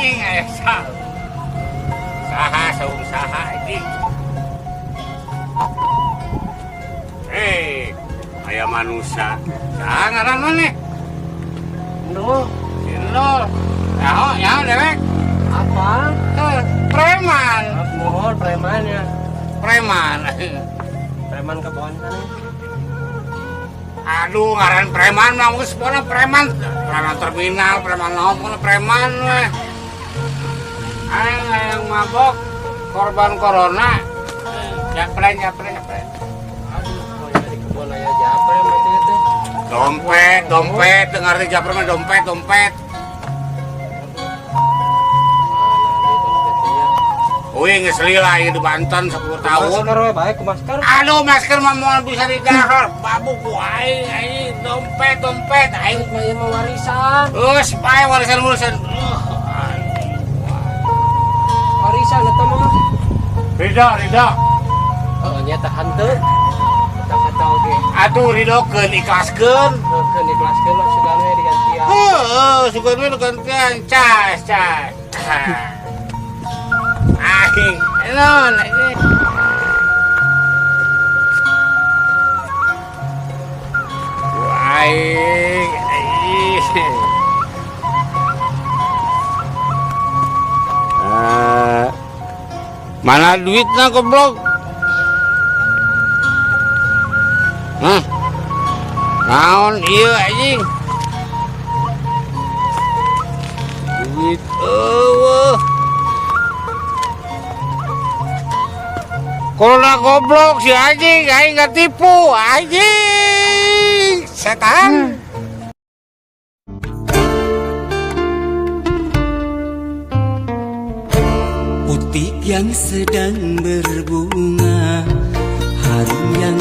Anjing aya saha. Saha saung saha anjing. Hei, aya manusia. Saha ngaran maneh? Nul. Si Nul. Nyaho, nyaho dewek. Apa? Eh, preman. Mohon premannya. Preman. Preman kebon kan. Aduh, ngaran preman mah geus pokona preman. Preman terminal, preman naon pokona preman weh. Aing yang mabok korban corona. Japren, japren, japren. Aduh, mau di kebon aya japre berarti teh. Dompet, dompet, dengar di japren mah dompet, dompet. Mana di dompetnya? Uy, geus lila ieu di Banten 10 tahun. Masker we bae ku masker. Aduh, masker mah moal bisa didahar. Babuk ku aing, aing dompet, dompet, aing. Mah ieu mah warisan. Geus bae warisan-warisan. Aing. Warisan eta mah. Ridho, ridho. Oh, nya tah henteu. Kata-kata oge. Atuh ridokeun, ikhlaskeun. Keun ikhlaskeun lah sugan we digantian. Heeh, sugan we digantian. Cas, cas. Aing, non, ini. Aing, aing. Eh, mana duitnya goblok? Hah? Naon ieu anjing? Duit eueuh. Corona goblok si anjing, aing nggak tipu, anjing. Setan. Putik yang sedang berbunga, harum yang